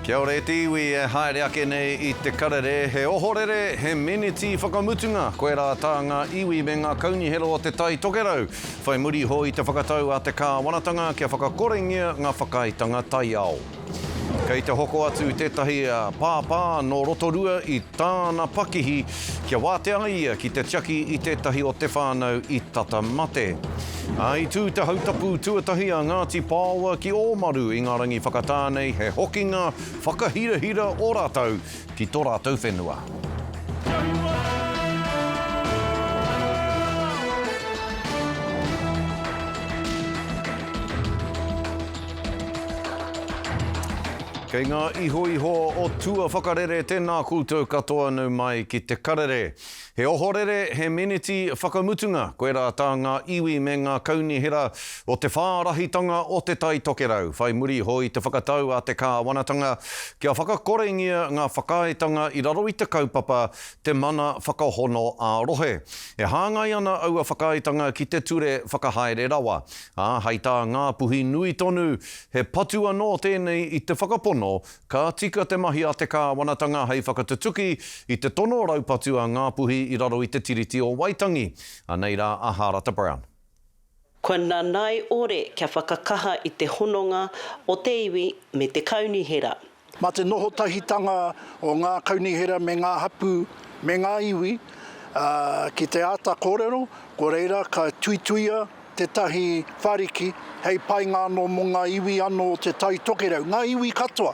Kia ora e te iwi e haere ake nei i te karere, he ohorere, he meneti whakamutunga, koirā tā ngā iwi me ngā kaunihera o Te Tai Tokerau, whai muri iho i te whakatau a te kāwanatanga kia whakakorengia ngā whakaaetanga taiao. Kei te hoko atu tētahi pāpā nō Rotorua i tāna pakihi kia wātea ai ia ki te tiaki i tētahi o te whānau i tata mate. Ā, i tū te hautapu tuatahi a Ngāti Pāoa ki Ōmaru i ngā rangi whakatā nei he hokinga whakahirahira o rātou ki tō rātou whenua. Kei ngā ihoiho o tua whakarere tēnā koutou katoa nau mai ki te karere. He ohorere, he meneti whakamutunga, koirā tā ngā iwi me ngā kaunihera o te whārahitanga o Te Tai Tokerau whai muri iho i te whakatau a te kāwanatanga kia whakakorengia ngā whakaaetanga i raro i te kaupapa Te Mana Whakahono ā-Rohe. E hāngai ana aua whakaaetanga ki te Ture Whakahaere Rawa. Ā, hei tā Ngāpuhi nui tonu, he patu anō tēnei i te whakapono ka tika te mahi a te kāwanatanga hei whakatutuki i te tono raupatu a Ngāpuhi i raro i te Tiriti o Waitangi. Anei rā a Hārata Brown. Kua nanai ore kia whakakaha i te hononga o te iwi me te kaunihera. Mā te noho tahitanga o ngā kaunihera me ngā hapū me ngā iwi ki te āta kōrero, ko reira ka tuituia tētahi whariki hei painga anō mō ngā iwi anō o Te Tai Tokerau, ngā iwi katoa,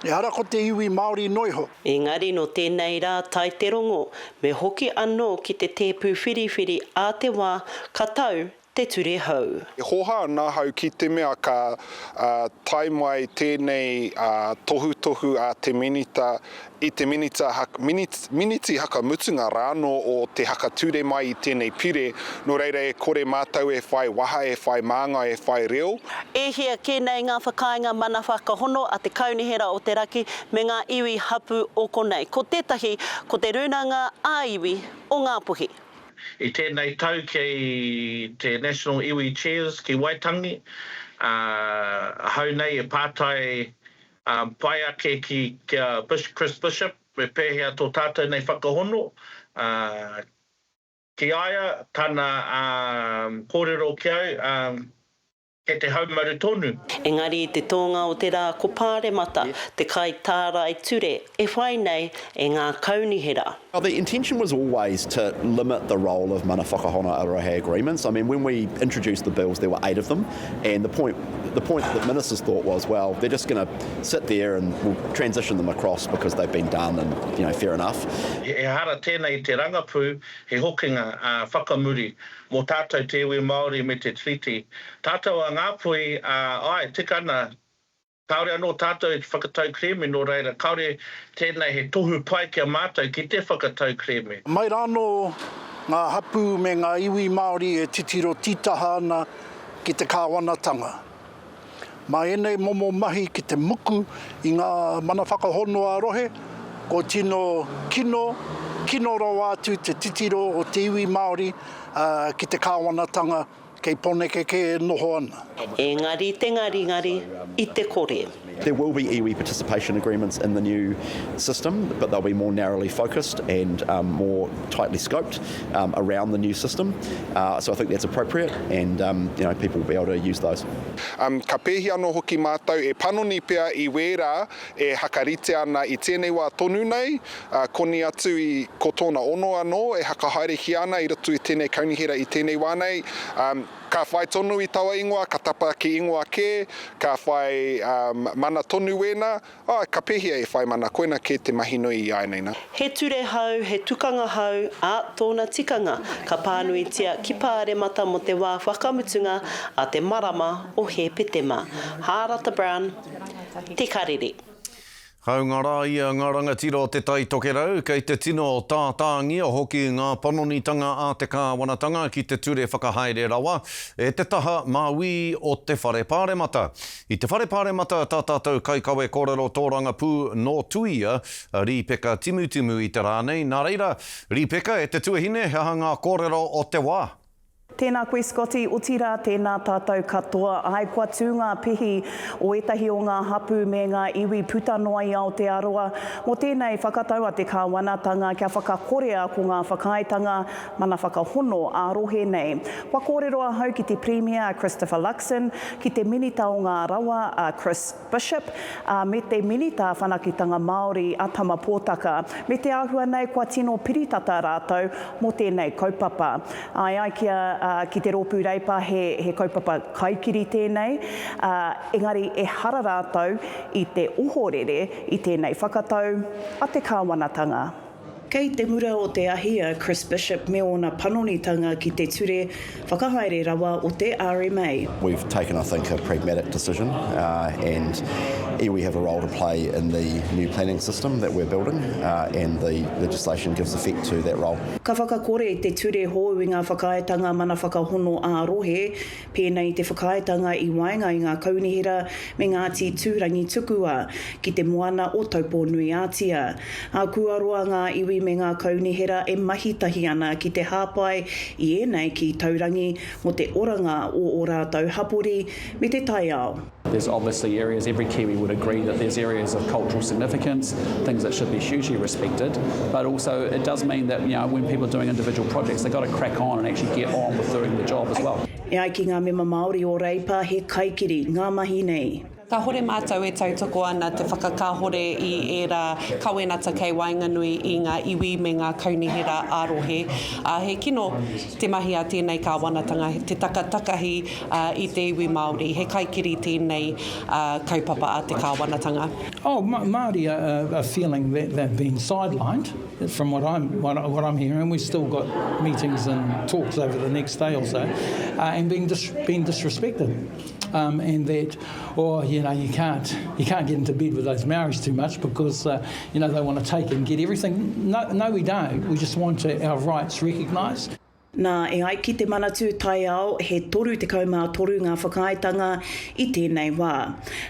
ehara ko te iwi Māori noa iho. Engari nō tēnei rā tae te rongo, me hoki anō ki te tēpu whiriwhiri ā te wā ka tau te ture hou. E hōhā ana ahau ki te mea ka tae mai tēnei tohutohu a te Minita i te minita, miniti hakamutunga rānō o te hakature mai i tēnei pire, nō reira e kore mātou e whai waha, e whai māngai, e whai reo. E hia kē nei ngā whakaaenga mana whakahono a te Kaunihera o te Raki me ngā iwi hapū o konei. Ko tētahi, ko te Rūnanga ā-Iwi o Ngāpuhi. I tēnei tau kei te National Iwi Chairs ki Waitangi, ahau nei e pātai pai ake ki a Chris Bishop me pēhea tō tātou nei whakahono ki a ia, tana kōrero ki au, Kei te haumaru tonu. Engari i te tōnga o te rā ko Pāremata te kaitārai ture e whai nei e ngā kaunihera. Well, the intention was always to limit the role of Mana Whakahono a Rohe agreements. I mean, when we introduced the bills, there were eight of them, and the point, the point that ministers thought was, well, they're just going to sit there and we'll transition them across because they've been done and, you know, fair enough. Ehara tēnei i te rangapū, he hokinga whakamuri Mō tātou te iwi Māori me te Tiriti. Tātou a Ngāpuhi, ā, āe, tika ana, kāore anō tātou i te whakatau kerēme, nō reira, kāore tēnei he tohu pai ki a mātou ki te whakatau kerēme. Mai rānō ngā hapū me ngā iwi Māori e titiro tītaha ana ki te kāwanatanga. Mā ēnei momo mahi ki te muku i ngā mana whakahono ā-rohe, kua tino kino, kino rawa atu te titiro o te iwi Māori ki te kāwanatanga kei Poneke kē e noho ana. Engari te ngaringari i te kore. There will be iwi participation agreements in the new system, but they'll be more narrowly focused and more tightly scoped around the new system. So I think that's appropriate and you know, people will be able to use those. Ka pēhi anō hoki mātou e panoni pea i wērā e hakarite ana i tēnei wā tonu nei, koni atu i ko tōna ono anō e hakahaerehia ana i roto i tēnei kaunihera i tēnei wā nei. Ka whai tonu i taua ingoa, ka tapa ki ingoa kē, ka whai mana tonu wēnā, āe, ka pēhea e whai mana, koina kē te mahi nui i āianei nā. He ture hou, he tukanga hou, ā, tōna tikanga ka pānuitia ki Pāremata mō te wā whakamutunga a te marama o Hēpetema. Hārata Brown, Te Karere. Hāunga rā ia ngā rangatira o Te Tai Tokerau, kei te tino tātāngia hoki ngā panonitanga a te kāwanatanga ki te ture whakahaere rawa e te taha mauī o te Whare Pāremata. I te Whare Pāremata tā tātou kaikawe kōrero tōrangapū nō Tuia, a Rīpeka Timutimu i te rā nei. Nā reira, Rīpeka, e te tuahine, he aha ngā kōrero o te wā? Tēnā koe Scotty, otirā tēnā tātou katoa. Āe kua tū ngā pihi o ētahi o ngā hapū me ngā iwi puta noa i Aotearoa mō tēnei whakatau a te kāwanatanga kia whakakorea ko ngā whakaaetanga mana whakahono ā-rohe nei. Kua kōrero ahau ki te Pirimia a Christopher Luxon, ki te Minita o ngā Rawa a Chris Bishop, ā, me te Minita Whanaketanga Māori a Tama Potaka, me te āhua nei kua tino piritata rātou mō tēnei kaupapa. Ā, e ai ki a, ā, ki te Rōpū Reipa he, he kaupapa kaikiri tēnei, ā, engari ehara rātou i te ohorere i tēnei whakatau a te kāwanatanga. Kei te mura o te ahi a Chris Bishop me ōna panonitanga ki te ture whakahaere rawa o te RMA. We've taken, I think, a pragmatic decision and iwi have a role to play in the new planning system that we're building and the legislation gives effect to that role. Ka whakakore te ture hou i ngā whakaaetanga mana whakahono ā-rohe pēnei i te whakaaetanga i waenga i ngā kaunihera me Ngāti Tūrangitukua ki te moana o Taupō-nui-ā-Tia. Ā, kua roa ngā iwi me ngā kaunihera e mahi tahi ana ki te hāpai i ēnei kī taurangi mō te oranga o ō rātou hapori me te taiao. There's obviously areas, every Kiwi would agree that there's areas of cultural significance, things that should be hugely respected, but also it does mean that, you know, when people are doing individual projects, they've got to crack on and actually get on with doing the job as well. E ai ki ngā mema Māori o Reipa, he kaikiri ngā mahi nei. Kāhore mātou e tautoko ana te whakakāhore i ērā kawenata kei waenganui i ngā iwi me ngā kaunihera ā-rohe, ā, he kino te mahi a tēnei kāwanatanga, te takatakahi i te iwi Māori. He kaikiri tēnei kaupapa a te kāwanatanga. Oh, Māori are, are feeling that they've been sidelined from what I'm, what, what I'm hearing. We've still got meetings and talks over the next day or so, uh, and being, dis being disrespected. Um, and that, oh, you know, you can't, you can't get into bed with those Maoris too much because, uh, you know, they want to take and get everything. No, no we don't. We just want to, our rights recognised. Nā, e ai ki te Manatū Taiao, he 33 ngā whakaaetanga i tēnei wā.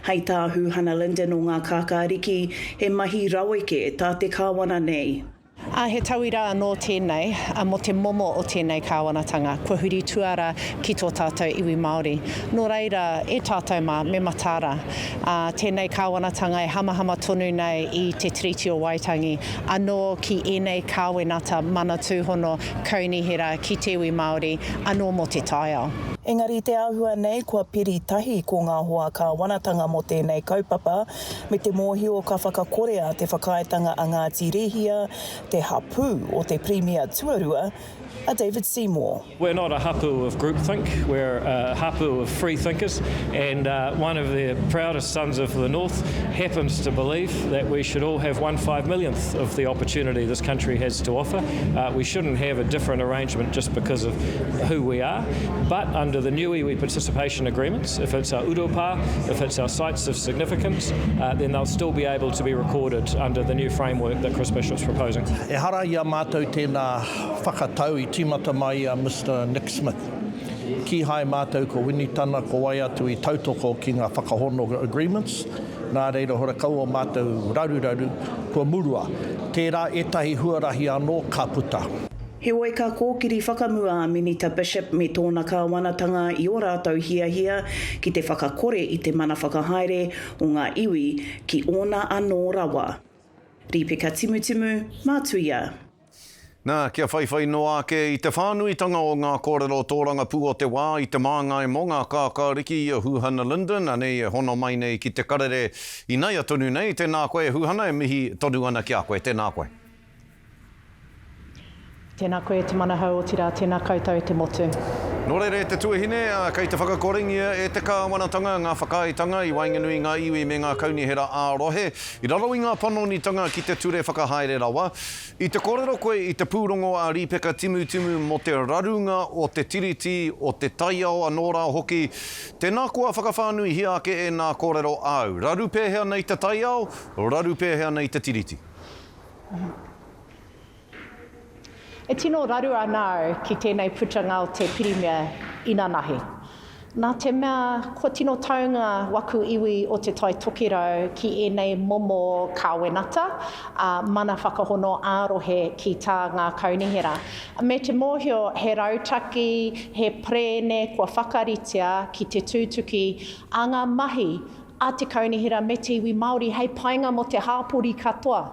Hei tā Huhana Lyndon o Ngā Kākāriki, he mahi raweke tā te kāwana nei. Ā, he tauira anō tēnei mō te momo o tēnei kāwanatanga, kua huri tuara ki tō tātou iwi Māori. Nō reira, e tātou mā, me mataara. Ā, tēnei kāwanatanga e hamahama tonu nei i Te Tiriti o Waitangi, anō ki ēnei kāwenata mana tūhono kaunihera ki te iwi Māori, anō mō te taiao. Engari te āhua nei kua piri tahi ko ngā hoa kāwanatanga mō tēnei kaupapa, me te mōhio ka whakakorea te whakaaetanga a Ngāti Rehia, te hapū o te Pirimia tuarua, a David Seymour. We're not a hapu of groupthink, we're a hapu of free thinkers, and uh, one of the proudest sons of the North happens to believe that we should all have one five millionth of the opportunity this country has to offer. Uh, we shouldn't have a different arrangement just because of who we are, but under the new iwi participation agreements, if it's our urupa, if it's our sites of significance, uh, then they'll still be able to be recorded under the new framework that Chris Bishop's proposing. Ehara i a mātou tēnā whakatau i tīmata mai i a Mister Nick Smith. Kīhai mātou ko Winitana, ko wai atu i tautoko ki ngā whakahono agreements, nā reira horekau o mātou raruraru kua murua. Tērā ētahi huarahi anō ka puta. Heoi ka kōkiri whakamua a Minita Bishop me tōna kāwanatanga i ō rātou hiahia ki te whakakore i te mana whakahaere o ngā iwi ki ōna anō rawa. Rīpeka Timutimu, Mātuia. Nā, kia whaiwhai noa ake i te whānuitanga o ngā kōrero tōrangapū o te wā i te māngai mō ngā kākāriki i a Huhana Lyndon, anei e hono mai nei ki te karere inaia tonu nei. Tēnā koe Huhana, e mihi tonu ana ki a koe. Tēnā koe. Tēnā koe e te Manahau, otirā tēnā koutou e te motu. Nō reira e te tuahine, ā, kei te whakakorengia e te kāwanatanga ngā whakaaetanga i waenganui i ngā iwi me ngā kaunihera ā-rohe i raro i ngā panonitanga ki te ture whakahaere rawa. I te kōrero koe i te pūrongo a Rīpeka Timutimu mō te rarunga o te Tiriti, o te taiao anō rā hoki. Tēnā koa whakawhānuihia ake ēnā kōrero āu. Raru pēhea nei te taiao, raru pēhea nei te Tiriti? E tino raru ana au ki tēnei putanga o te Pirimia inanahi. Nā te mea kua tino taunga waku iwi o Te Tai Tokerau ki ēnei momo kāwenata, ā, mana whakahono ā-rohe ki tā ngā kaunihera. Me te mōhio he rautaki, he perēne kua whakaritea ki te tūtuki a ngā mahi a te kaunihera me te iwi Māori hei painga mō te hāpori katoa.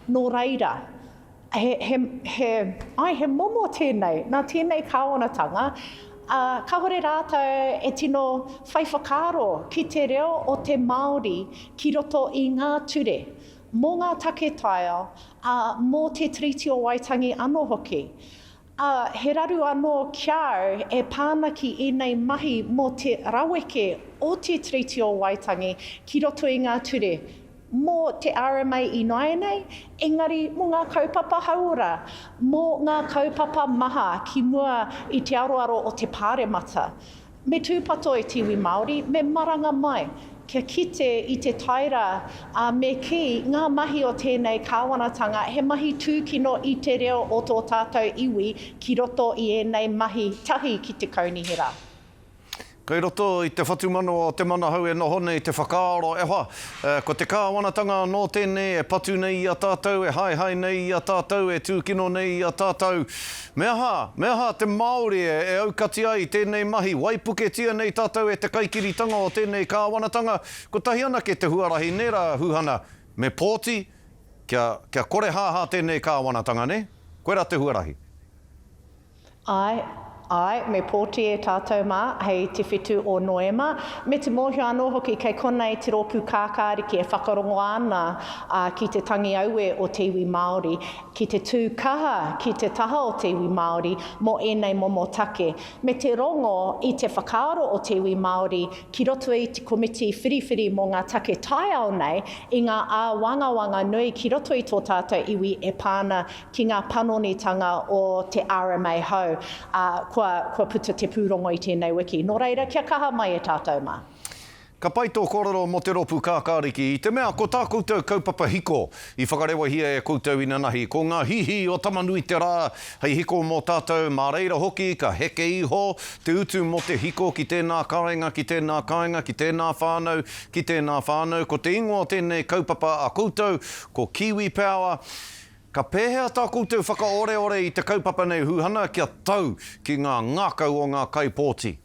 Nō reira, He, he, he, āe, he momo tēnei, nā tēnei kāwanatanga, ā, kāhore rātou e tino whai whakaaro ki te reo o te Māori ki roto i ngā ture, mō ngā take taiao, ā, mō te Tiriti o Waitangi anō hoki. Ā, he raru anō ki a au e pā ana ki ēnei mahi mō te raweke o te Tiriti o Waitangi ki roto i ngā ture, mō te RMA ināianei, engari mō ngā kaupapa hauora, mō ngā kaupapa maha ki mua i te aroaro o te Pāremata. Me tūpato e te iwi Māori, me maranga mai, kia kite i te taera, ā, me kī, ngā mahi o tēnei kāwanatanga he mahi tūkino i te reo o tō tātou iwi ki roto i ēnei mahi tahi ki te kaunihera. Kei roto i te whatumanawa o Te Manahau e noho nei te whakaaro, e hoa, ko te kāwanatanga anō tēnei e patu nei i a tātou, e haehae nei i a tātou, e tūkino nei i a tātou. Me aha, me aha te Māori e aukati ai i tēnei mahi? Waipuketia nei tātou e te kaikiritanga o tēnei kāwanatanga. Kotahi anake te huarahi, nē rā, Huhana, me pōti, kia, kia korehāhā tēnei kāwanatanga, nē? Koirā te huarahi. Āe, āe, me pōti e tātou mā hei te whitu o Noema. Me te mōhio anō hoki kei konei te rōpū kākāriki e whakarongo ana ki te tangi aue o te iwi Māori, ki te tū kaha ki te taha o te iwi Māori mō ēnei momo take. Me te rongo i te whakaaro o te iwi Māori ki roto i te komiti whiriwhiri mō ngā take taiao nei i ngā āwangawanga nui ki roto i tō tātou iwi e pā ana ki ngā panonitanga o te RMA hou, ā, kua, kua puta te pūrongo i tēnei wiki. Nō reira, kia kaha mai e tātou mā. Ka pai tō kōrero mō te rōpū kākāriki, i te mea ko tā koutou kaupapa hiko i whakarewahia e koutou inanahi, ko ngā hihī o Tamanuiterā hei hiko mō tātou, mā reira hoki ka heke iho te utu mō te hiko ki tēnā kāinga, ki tēnā kāinga, ki tēnā whānau, ki tēnā whānau. Ko te ingoa o tēnei kaupapa a koutou, ko Kiwi Power. Ka pēhea tā koutou whakaoreore i te kaupapa nei Huhana kia tau ki ngā ngākau o ngā kaipōti?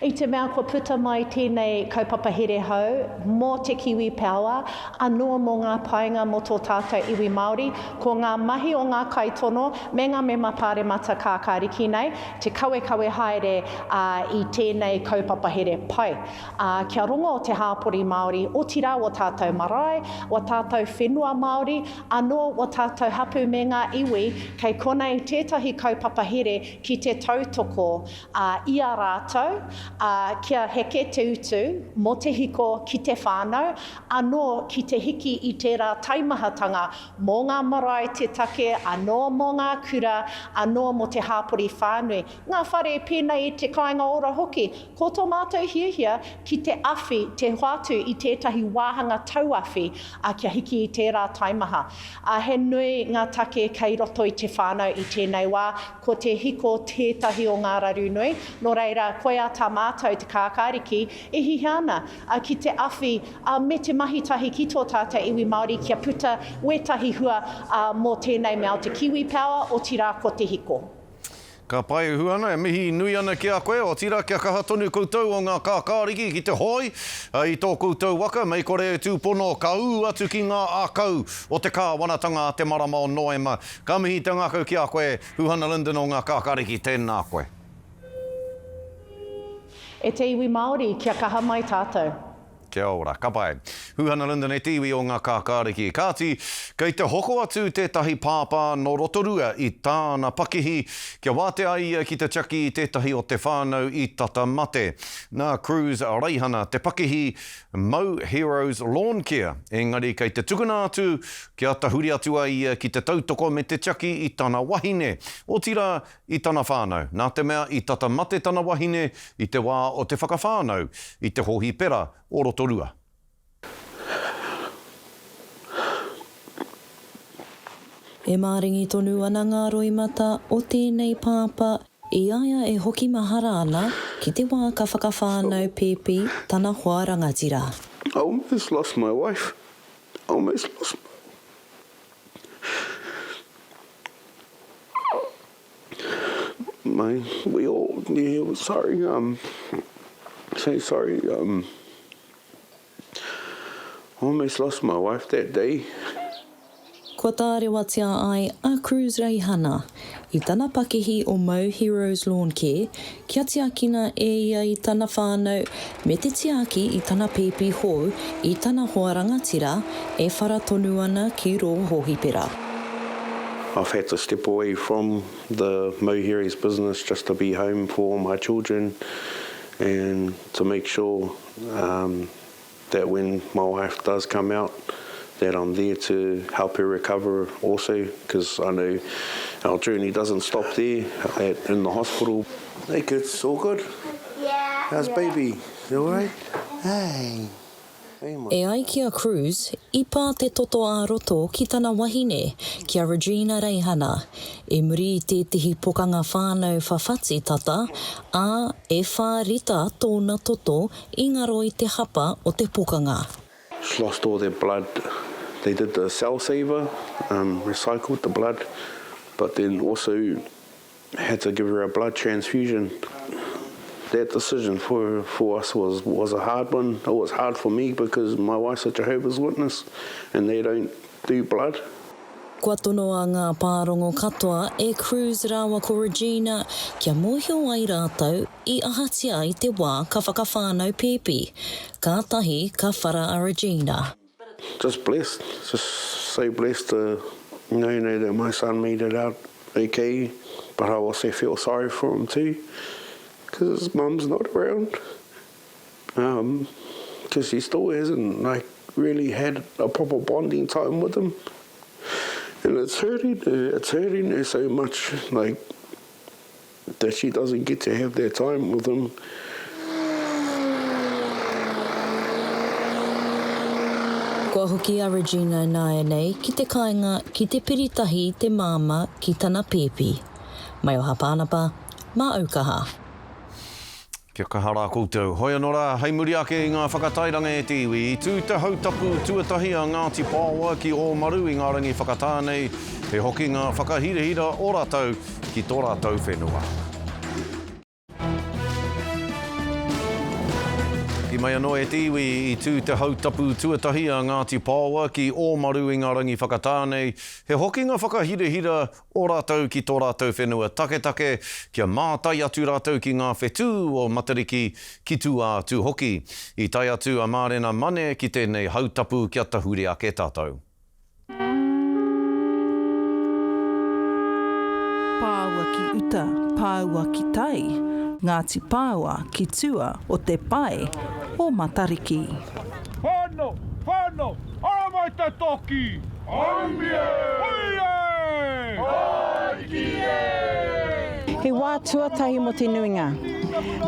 I te mea kua puta mai tēnei kaupapa here hou mō te Kiwi Power, anō mō ngā painga mō tō tātou iwi Māori, ko ngā mahi o ngā kaitono me ngā mema pāremata kākāriki nei, te kawekawe haere i tēnei kaupapa here pai. Ā, kia rongo te hāpori Māori, otirā wō tātou marae, wā tātou whenua Māori, anō wō tātou hapū me ngā iwi, kei konei tētahi kaupapa here ki te tautoko, ā, i a rātou, ā, kia heke te utu mō te hiko ki te whānau, anō ki te hiki i tērā taimahatanga mō ngā marae te take, anō mō ngā kura, anō mō te hāpori whānui, ngā whare pēnei i te kāinga ora hoki. Ko tō mātou hiahia ki te awhi, te hoatu i tētahi wāhanga tauawhi, ā, kia hiki i tērā taimaha. Ā, he nui ngā take kei roto i te whānau i tēnei wā, ko te hiko tētahi o ngā raru nui, nō reira, koia tā mātou te kākāriki e hiahia ana, ā, ki te awhi, ā, me te mahi tahi ki tō tātou iwi Māori kia puta wētahi hua, ā, mō tēnei mea o te Kiwi Power, otirā ko te hiko. Ka pai e Huana, e mihi nui ana ki a koe, otirā kia kaha tonu koutou o ngā kākāriki ki te hoe i tō koutou waka, mei kore e tūpono ka ū atu ki ngā ākau o te kāwanatanga a te marama o Noema. Ka mihi te ngākau ki a koe, Huhana Lyndon o ngā kākāriki, tēnā koe. E te iwi Māori, kia kaha mai tātou. Kia ora. Ka pai. Huhana Lyndon e te iwi o ngā kākāriki. Kāti, kei te hoko atu tētahi pāpā nō Rotorua i tāna pakihi kia wātea ai ia ki te tiaki i tētahi o te whānau i tata mate. Nā Cruz Reihana te pakihi Mau Heroes Lawn Care, engari kei te tukuna atu kia tahuri atu ai ia ki te tautoko me te tiaki i tana wahine, otirā, i tana whānau, nā te mea i tata mate tana wahine i te wā o te whakawhānau i te hōhipera o Rotorua. E māringi tonu ana ngā roimata o tēnei pāpā. I a ia e hoki mahara ana ki te wā ka whakawhānau pēpi tana hoa rangatira. I almost lost my wife. I almost lost my my we all yeah sorry um say sorry um almost lost my wife that day. Kua tārewatia ai a Cruz Reihana i tana pakihi o Mau Heroes Lawn Care kia tiakina e ia i tana whānau me te tiaki i tana pēpi hou i tana hoa rangatira e whara tonu ana ki rō hōhipera. I've had to step away from the Mau Heroes business just to be home for my children and to make sure um, that when my wife does come out that I'm there to help her recover also because I know our journey doesn't stop there at, in the hospital. Hey kids, all good? Yeah. How's yeah. baby? You all right? Hey. E ai ki a Cruz, i pā te toto ā-roto ki tana wahine, ki a Regina Reihana, i muri i tētehi pokanga whānau whawhati tata, ā, e whā rita tōna toto i ngaro i te hapa o te pokanga. She lost all their blood. They did the cell saver, um, recycled the blood, but then also had to give her a blood transfusion. That decision for, for us was, was a hard one. It was hard for me because my wife's a Jehovah's Witness and they don't do blood. Kua tonoa ngā pārongo katoa e Cruz rāua ko Regina kia mōhio ai rātou i ahatia i te wā ka whakawhānau pēpi. Kātahi ka whara a Regina. Just blessed, just so blessed to you know, know that my son made it out okay, but I also feel sorry for him too, because his mum's not around. Um, because he still hasn't like really had a proper bonding time with him. And it's hurting her, it's hurting her so much, like, that she doesn't get to have that time with him. Kua hoki a Regina ināianei ki te kāinga ki te piritahi i te māmā ki tana pēpi. Maioha Pānapa, mā Aukaha. Kia kaha rā koutou. Hoi anō rā, hei muri ake i ngā whakatairanga e te iwi, i tū te hautapu tuatahi a Ngāti Paoa ki Ōmaru i ngā rangi whakatā nei, he hokinga whakahirahira o rātou ki tō rātou whenua. Hoki mai anō e te iwi, i tū te hautapu tuatahi a Ngāti Paoa ki Ōmaru i ngā rangi whakatā nei, he hokinga whakahirahira o rātou ki tō rātou whenua taketake, kia mātai atu rātou ki ngā whetū o Matariki, ki tua atu hoki. I tae atu a Mārena Mane ki tēnei hautapu kia tahuri ake tātou. Pāua ki uta, pāua ki tai, Ngāti Pāoa ki tua o te pae o Matariki. Whano, whano, ara mai te toki! Haumie! Hui e! Hōiki e! He wā tuatahi mō te nuinga.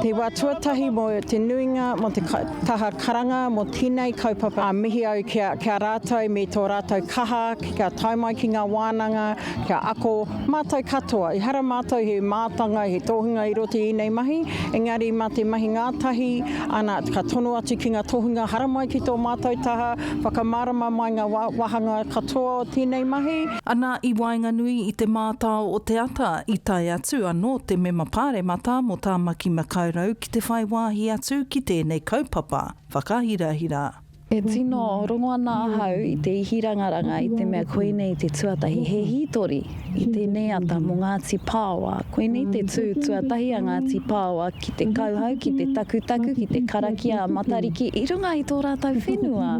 Te wā tuatahi mō te nuinga, mō te taha karanga, mō tēnei kaupapa. Mihi au ki a, ki a rātou me tō rātou kaha kia tae mai ki ngā wānanga, kia ako mātou katoa. Ehara mātou he mātanga, he tohunga i roto i ēnei mahi, engari mā te mahi ngātahi, ana, ka tono atu ki ngā tohunga haramai ki tō mātou taha, Whakamārama mai ngā wāhanga katoa o tēnei mahi. Ana i waenganui i te mātao o te ata i tae atu anō te mema pāremata mō Tāmaki Makaurau ki te whai wāhi atu ki tēnei kaupapa whakahirahira. E tino rongo ana ahau i te ihirangaranga i te mea koinei te tuatahi, he hītori i tēnei ata mō Ngāti Pāoa. Koinei te tū tuatahi a Ngāti Pāoa ki te kauhau, ki te takutaku, ki te karakia a Matariki i runga i tō rātou whenua.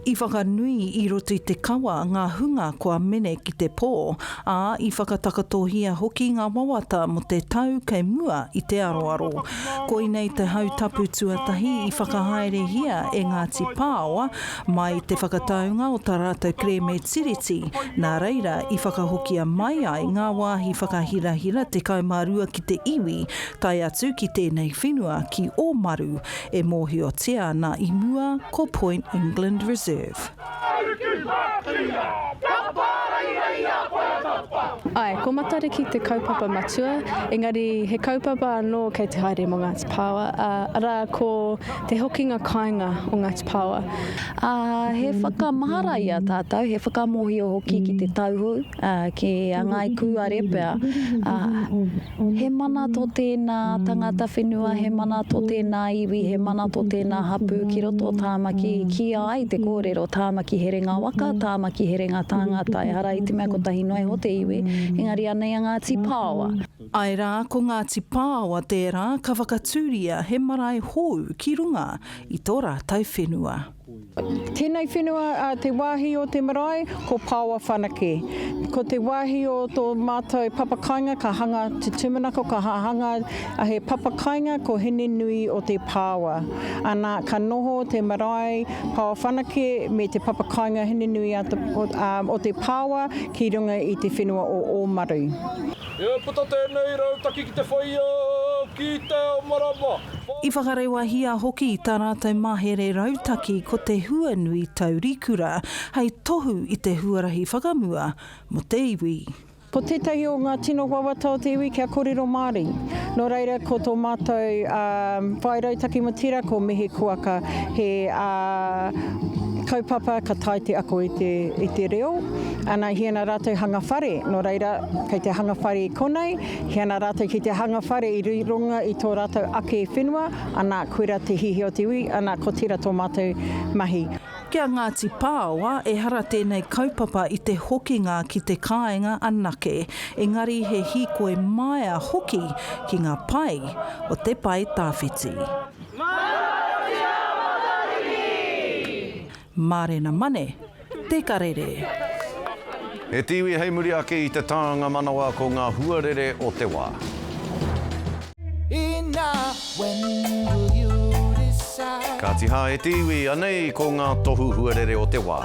I whakanui i roto i te kawa ngā hunga kua mene ki te pō, ā, i whakatakatohia hoki ngā wawata mō te tau kei mua i te aroaro. Koinei te hautapu tuatahi i whakahaerehia e Ngāti Pāoa, Mai te whakataunga o tā rātou kerēme Tiriti, nā reira i whakahokia mai ai ngā wāhi whakahirahira 12 ki te iwi, tae atu ki tēnei whenua ki Ōmaru, e mōhiotia ana i mua ko Point England Reserve. Āe, ko Matariki te kaupapa matua, engari he kaupapa anō kei te haere mō Ngāti Pāoa, arā, ko te hokinga kāinga o Ngāti Pāoa. Ā, he whakamahara i a tātou, he whakamōhio hoki ki te tauhou, ki a Ngāi Kūare pea, ā, He mana tō tēnā tangata whenua, he mana tō tēnā iwi, he mana tō tēnā hapū ki roto o Tāmaki. Kīia ai te kōrero, Tāmaki herenga waka, Tāmaki herenga tāngata. Ehara i te mea kotahi noa iho te iwi, engari anei a Ngāti Pāoa. Āe rā, ko Ngāti Pāoa tērā ka whakatūria he marae hou ki runga i tō rātou whenua. Tēnei whenua, a, te wāhi o te marae, ko Paoa Whanake. Ko te wāhi o tō mātou papakainga ka hanga te tūmanako, ka hanga he papakainga ko Hinenui o te Pāoa. Ana, ka noho te marae Paoa Whanake me te papakainga Hinenui a te, o te Pāoa ki runga i te whenua o Ōmaru. E puta tēnei rautaki ki te whaia ki te ao marama. I whakarewahia hoki tā rātou mahere rautaki ko te huanui taurikura hei tohu i te huarahi whakamua mō te iwi. Ko tētahi o ngā tino wawata o te iwi kia kōrero Māori. Nō reira ko tō mātou whai rautaki mō tērā ko Mihi Kuaka he kaupapa ka tae te ako i te, i te reo. Ana, he ana rātou hanga whare, nō reira kei te hanga whare i konei, He ana rātou ki te hanga whare i runga i tō rātou ake whenua, ana, koira te hiahia o te iwi, ana, ko tērā tō mātou mahi. Ki a Ngāti Pāoa, ehara tēnei kaupapa i te hokinga ki te kāinga anake, engari he hīkoi maea hoki ki ngā pae o te pae tawhiti. Manawatia Matariki! Mārena Mane, Te Karere. He tīwi hei muri ake i te tānga manawa ko ngā huarere o te wā. Kāti hā e te iwi, anei ko ngā tohu huarere o te wā.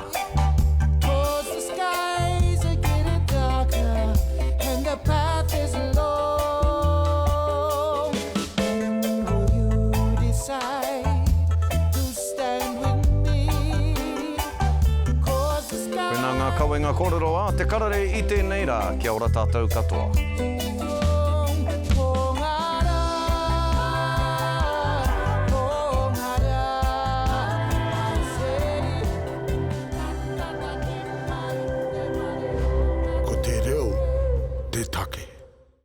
Koinā ngā kawenga kōrero a Te Karere i tēnei rā. Kia ora tātou katoa.